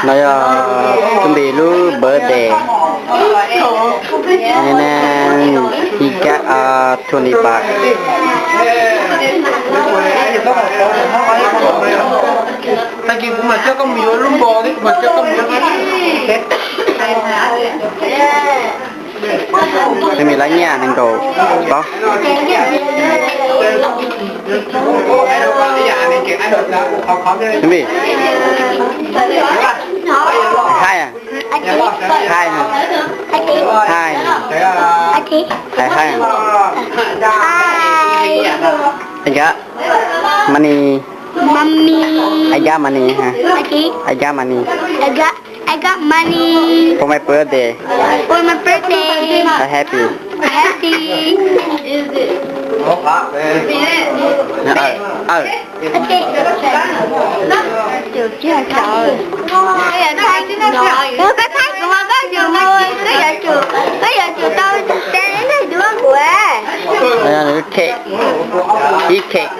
No yog Tub Npis lub birthday. He got, uh, twenty bucks. Tag kis kuv mam coj koj mus yuav lub npos thiab, kuv mam coj koj mus yuav. Tub Npis lab nyiaj nees nkaum plaub. Tub Npis, hais, hais, hais, hais, hais. I got money. Mommy. I got money, hả? I got money. I got, I got money. For my birthday. For my birthday. I happy. I happy. Ờ, ờ. Ok. Koj thaij kuv mas koj yuav mus, koj yuav tsum, koj yuav tsum tau teb neb duab kuv. Cake. Eat cake.